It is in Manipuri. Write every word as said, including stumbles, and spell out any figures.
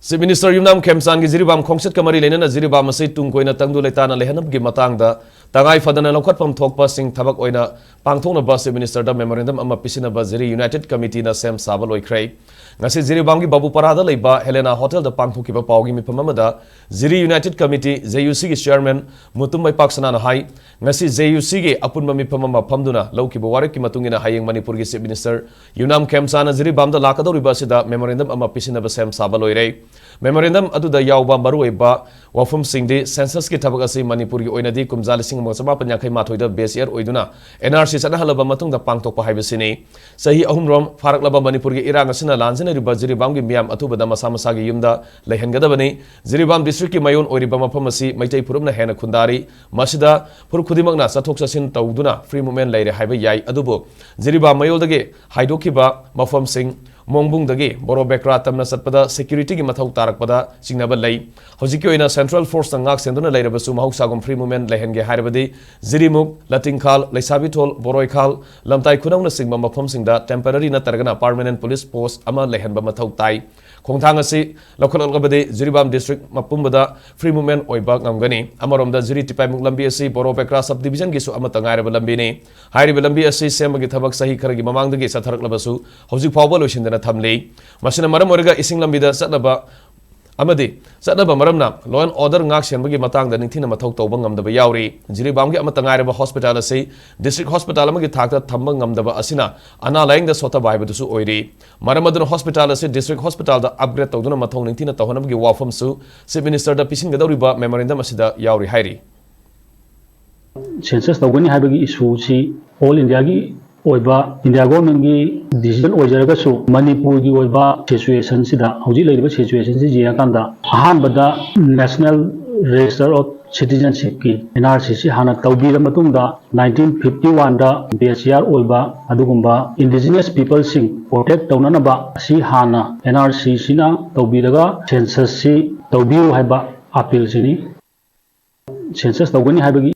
Chief Minister ꯌꯨꯝꯅꯥꯝ ꯈꯦꯝꯆꯥꯟꯒꯤ ꯖꯤꯔꯤꯕꯥꯝ ꯈꯣꯡꯆꯠꯀ ꯃꯔꯤ ꯂꯩꯅꯅ ꯖꯤꯔꯤꯕꯥꯝ ꯑꯁꯤ ꯇꯨꯡ ꯀꯣꯏꯅ ꯇꯪꯗꯨ ꯂꯩꯇꯥꯅ ꯂꯩꯍꯟꯅꯕꯒꯤ ꯃꯇꯥꯡꯗ ꯇꯉꯥꯏ ꯐꯗꯅ ꯂꯧꯈꯠꯐꯝ ꯊꯣꯛꯄꯁꯤꯡ ꯊꯕꯛ ꯑꯣꯏꯅ ꯄꯥꯡꯊꯣꯛꯅꯕ Chief Minister ꯗ memorandum ꯑꯃ ꯄꯤꯁꯤꯟꯅꯕ ꯖꯤꯔꯤ United Committee ꯅ ꯁꯦꯝ ꯁꯥꯕ ꯂꯣꯏꯈ꯭ꯔꯦ꯫ ꯉꯁꯤ ꯖꯤꯔꯤꯕꯥꯝꯒꯤ ꯕꯥꯕꯨꯄꯥꯔꯥꯗ ꯂꯩꯕ Helena Hotel ꯗ ꯄꯥꯡꯊꯣꯛꯈꯤꯕ ꯄꯥꯎꯒꯤ ꯃꯤꯐꯝ ꯑꯃꯗ ꯖꯤꯔꯤ United Committee, JUC ꯒꯤ Chairman ꯃꯨꯇꯨꯝꯕꯩ ꯄꯥꯛꯁꯅꯥꯅ ꯍꯥꯏ, ꯉꯁꯤ JUC ꯒꯤ ꯑꯄꯨꯟꯕ ꯃꯤꯐꯝ ꯑꯃ ꯐꯝꯗꯨꯅ ꯂꯧꯈꯤꯕ ꯋꯥꯔꯦꯞꯀꯤ ꯃꯇꯨꯡ ꯏꯟꯅ ꯍꯌꯦꯡ ꯃꯅꯤꯄꯨꯔꯒꯤ Chief Minister ꯌꯨꯅꯥꯝ ꯈꯦꯝꯆꯥꯟꯅ ꯖꯤꯔꯤꯕꯥꯝꯗ ꯂꯥꯛꯀꯗꯧꯔꯤꯕ ꯑꯁꯤꯗ memorandum ꯑꯃ ꯄꯤꯁꯤꯟꯅꯕ ꯁꯦꯝ ꯁꯥꯕ ꯂꯣꯏꯔꯦ꯫ Memorandum ꯑꯗꯨꯗ ꯌꯥꯎꯕ ꯃꯔꯨꯑꯣꯏꯕ ꯋꯥꯐꯝꯁꯤꯡꯗꯤ census ꯀꯤ ꯊꯕꯛ ꯑꯁꯤ ꯃꯅꯤꯄꯨꯔꯒꯤ ꯑꯣꯏꯅꯗꯤ ꯀꯨꯝꯖꯥ ꯂꯤꯁꯤꯡ ꯑꯃꯒ ꯆꯃꯥꯄꯟ ꯌꯥꯡꯈꯩ ꯃꯥꯊꯣꯏꯗ base year ꯑꯣꯏꯗꯨꯅ NRC ꯆꯠꯅꯍꯜꯂꯕ ꯃꯇꯨꯡꯗ ꯄꯥꯡꯊꯣꯛꯄ ꯍꯥꯏꯕꯁꯤꯅꯤ꯫ ꯆꯍꯤ ꯑꯍꯨꯝꯔꯣꯝ ꯐꯥꯔꯛꯂꯕ ꯃꯅꯤꯄꯨꯔꯒꯤ ꯏꯔꯥꯡ ꯑꯁꯤꯅ ꯂꯥꯟꯖꯦꯟꯅꯔꯤꯕ ꯖꯤꯔꯤꯕꯥꯝꯒꯤ ꯃꯤꯌꯥꯝ ꯑꯊꯨꯕꯗ ꯃꯁꯥ ꯃꯁꯥꯒꯤ ꯌꯨꯝꯗ ꯂꯩꯍꯟꯒꯗꯕꯅꯤ꯫ ꯖꯤꯔꯤꯕꯥꯝ district ꯀꯤ ꯃꯌꯣꯟ ꯑꯣꯏꯔꯤꯕ ꯃꯐꯝ ꯑꯁꯤ ꯃꯩꯇꯩ ꯐꯨꯔꯨꯞꯅ ꯍꯦꯟꯅ ꯈꯨꯟꯗꯥꯔꯤ꯫ ꯃꯁꯤꯗ ꯐꯨꯔꯨꯞ ꯈꯨꯗꯤꯡꯃꯛꯅ ꯆꯠꯊꯣꯛ ꯆꯠꯁꯤꯟ ꯇꯧꯗꯨꯅ free movement ꯂꯩꯔꯦ ꯍꯥꯏꯕ ꯌꯥꯏ꯫ ꯑꯗꯨꯕꯨ ꯖꯤꯔꯤꯕꯥꯝ ꯃꯌꯣꯜꯗꯒꯤ ꯍꯥꯏꯗꯣꯛꯈꯤꯕ ꯃꯐꯝꯁꯤꯡ, ꯃꯣꯡꯕꯨꯡꯗꯒꯤ ꯕꯣꯔꯣ ꯕꯦꯀ꯭ꯔꯥ ꯇꯝꯅ ꯆꯠꯄꯗ security ꯒꯤ ꯃꯊꯧ ꯇꯥꯔꯛꯄꯗ ꯆꯤꯡꯅꯕ ꯂꯩ꯫ ꯍꯧꯖꯤꯛꯀꯤ ꯑꯣꯏꯅ central force ꯅ ꯉꯥꯛ ꯁꯦꯟꯗꯨꯅ ꯂꯩꯔꯕꯁꯨ ꯃꯍꯧꯁꯥꯒꯨꯝ free movement ꯂꯩꯍꯟꯒꯦ ꯍꯥꯏꯔꯕꯗꯤ ꯖꯤꯔꯤꯃꯨꯛ, ꯂꯇꯤꯡꯈꯥꯜ, ꯂꯩꯁꯥꯕꯤꯊꯣꯜ, ꯕꯣꯔꯣꯏꯈꯥꯜ, ꯂꯝꯇꯥꯏ ꯈꯨꯅꯧꯅꯆꯤꯡꯕ ꯃꯐꯝꯁꯤꯡꯗ temporary ꯅꯠꯇ꯭ꯔꯒꯅ permanent police post ꯑꯃ ꯂꯩꯍꯟꯕ ꯃꯊꯧ ꯇꯥꯏ꯫ ꯈꯣꯡꯊꯥꯡ ꯑꯁꯤ ꯂꯧꯈꯠꯂꯛꯂꯕꯗꯤ ꯖꯤꯔꯤꯕꯥꯝ district ꯃꯄꯨꯝꯕꯗ free movement ꯑꯣꯏꯕ ꯉꯝꯒꯅꯤ꯫ ꯑꯃꯔꯣꯝꯗ ꯖꯤꯔꯤ ꯇꯤꯄꯥꯏꯃꯨꯛ ꯂꯝꯕꯤ ꯑꯁꯤ ꯕꯣꯔꯣ ꯕꯦꯀ꯭ꯔꯥ sub division ꯒꯤꯁꯨ ꯑꯃꯠꯇ ꯉꯥꯏꯔꯕ ꯂꯝꯕꯤꯅꯤ꯫ ꯍꯥꯏꯔꯤꯕ ꯂꯝꯕꯤ ꯑꯁꯤ ꯁꯦꯝꯕꯒꯤ ꯊꯕꯛ ꯆꯍꯤ ꯈꯔꯒꯤ ꯃꯃꯥꯡꯗꯒꯤ ꯆꯠꯊꯔꯛꯂꯕꯁꯨ ꯍꯧꯖꯤꯛ ꯐꯥꯎꯕ ꯂꯣꯏꯁꯤꯟꯗꯅ ꯊꯝꯂꯤ꯫ ꯃꯁꯤꯅ ꯃꯔꯝ ꯑꯣꯏꯔꯒ ꯏꯁꯤꯡ ꯂꯝꯕꯤꯗ ꯆꯠꯅꯕ ꯑꯃꯗꯤ ꯆꯠꯅꯕ ꯃꯔꯝꯅ law and order ꯉꯥꯛ ꯁꯦꯟꯕꯒꯤ ꯃꯇꯥꯡꯗ ꯅꯤꯡꯊꯤꯅ ꯃꯊꯧ ꯇꯧꯕ ꯉꯝꯗꯕ ꯌꯥꯎꯔꯤ꯫ ꯖꯤꯔꯤꯕꯥꯝꯒꯤ ꯑꯃꯠꯇ ꯉꯥꯏꯔꯕ hospital ꯑꯁꯤ district hospital ꯑꯃꯒꯤ ꯊꯥꯛꯇ ꯊꯝꯕ ꯉꯝꯗꯕ ꯑꯁꯤꯅ ꯑꯅꯥ ꯂꯥꯌꯦꯡꯗ ꯁꯣꯠꯊꯕ ꯍꯥꯏꯕꯗꯨꯁꯨ ꯑꯣꯏꯔꯤ꯫ ꯃꯔꯝ ꯑꯗꯨꯅ hospital ꯑꯁꯤ district hospital ꯗ upgrade ꯇꯧꯗꯨꯅ ꯃꯊꯧ ꯅꯤꯡꯊꯤꯅ ꯇꯧꯍꯟꯅꯕꯒꯤ ꯋꯥꯐꯝꯁꯨ Chief Minister ꯗ ꯄꯤꯁꯤꯟꯒꯗꯧꯔꯤꯕ memorandum ꯑꯁꯤꯗ ꯌꯥꯎꯔꯤ ꯍꯥꯏꯔꯤ꯫ Census ꯇꯧꯒꯅꯤ ꯍꯥꯏꯕꯒꯤ issue ꯁꯤ all India ꯒꯤ ꯑꯣꯏꯕ India government ꯀꯤ decision ꯑꯣꯏꯖꯔꯒꯁꯨ ꯃꯅꯤꯄꯨꯔꯒꯤ ꯑꯣꯏꯕ situation ꯁꯤꯗ, ꯍꯧꯖꯤꯛ ꯂꯩꯔꯤꯕ situation ꯁꯤ ꯌꯦꯡꯉꯀꯥꯟꯗ, ꯑꯍꯥꯟꯕꯗ National Register of Citizenship ꯀꯤ, NRC ꯁꯤ ꯍꯥꯟꯅ ꯇꯧꯕꯤꯔ ꯃꯇꯨꯡꯗ, nineteen fifty one ꯗ base year ꯑꯣꯏꯕ ꯑꯗꯨꯒꯨꯝꯕ indigenous people ꯁꯤꯡ protect ꯇꯧꯅꯅꯕ ꯑꯁꯤ ꯍꯥꯟꯅ NRC ꯁꯤꯅ ꯇꯧꯕꯤꯔꯒ census ꯁꯤ ꯇꯧꯕꯤꯌꯨ ꯍꯥꯏꯕ appeal ꯁꯤꯅꯤ꯫ Census ꯇꯧꯒꯅꯤ ꯍꯥꯏꯕꯒꯤ